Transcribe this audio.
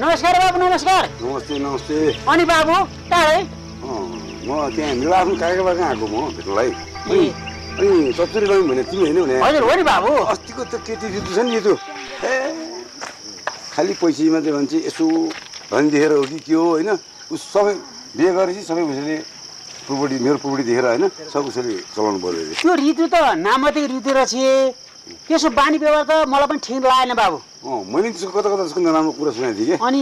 नमस्कार बाबु नमस्कार। नमस्ते नमस्ते। अनि बाबु टाढै? म त्यहाँ मेरो आफ्नो काकाबाट आएको म भेट्नलाई। अनि 70 गयौँ भने तिमी होइन भने? हजुर हो नि बाबु। अस्तिको त्यो केटी जित्नु छ नि यो ए खालि पैसा मात्रै भन्छ यसो धनी देखेर हो कि के हो होइन उस सबै बिहे गरेपछि सबै उसले प्रोपर्टी मेरो प्रोपर्टी देखेर होइन सब उसले चलाउनु पर्यो अरे। त्यो ऋतु त नामती ऋतु रहेछ त्यसो बानी व्यवहार त मलाई पनि ठिक लागेन बाबु। मैले त्यसको कता कता त्यसको नराम्रो कुरा सुनाएको थिएँ कि। अनि